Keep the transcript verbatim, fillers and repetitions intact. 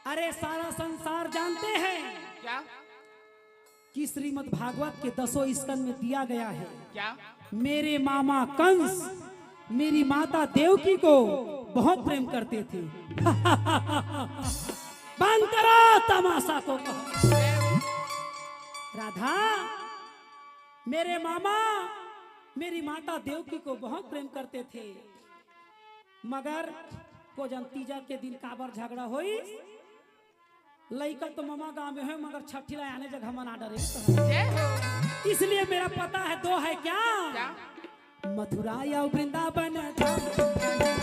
अरे, सारा संसार जानते हैं क्या? कि श्रीमद् भागवत के दसों स्कंद में दिया गया है, क्या? मेरे मामा कंस मेरी माता देवकी को बहुत प्रेम करते थे। बंद करो तमाशा को। राधा, मेरे मामा मेरी माता देवकी को बहुत प्रेम करते थे, मगर को जन तीजा के दिन काबर झगड़ा होई? लइका तो ममा गांव में है, मगर छठी ला आने जगह मना डरे। जय हो। इसलिए मेरा पता है, दो है क्या? क्या? मथुरा या वृंदावन धाम।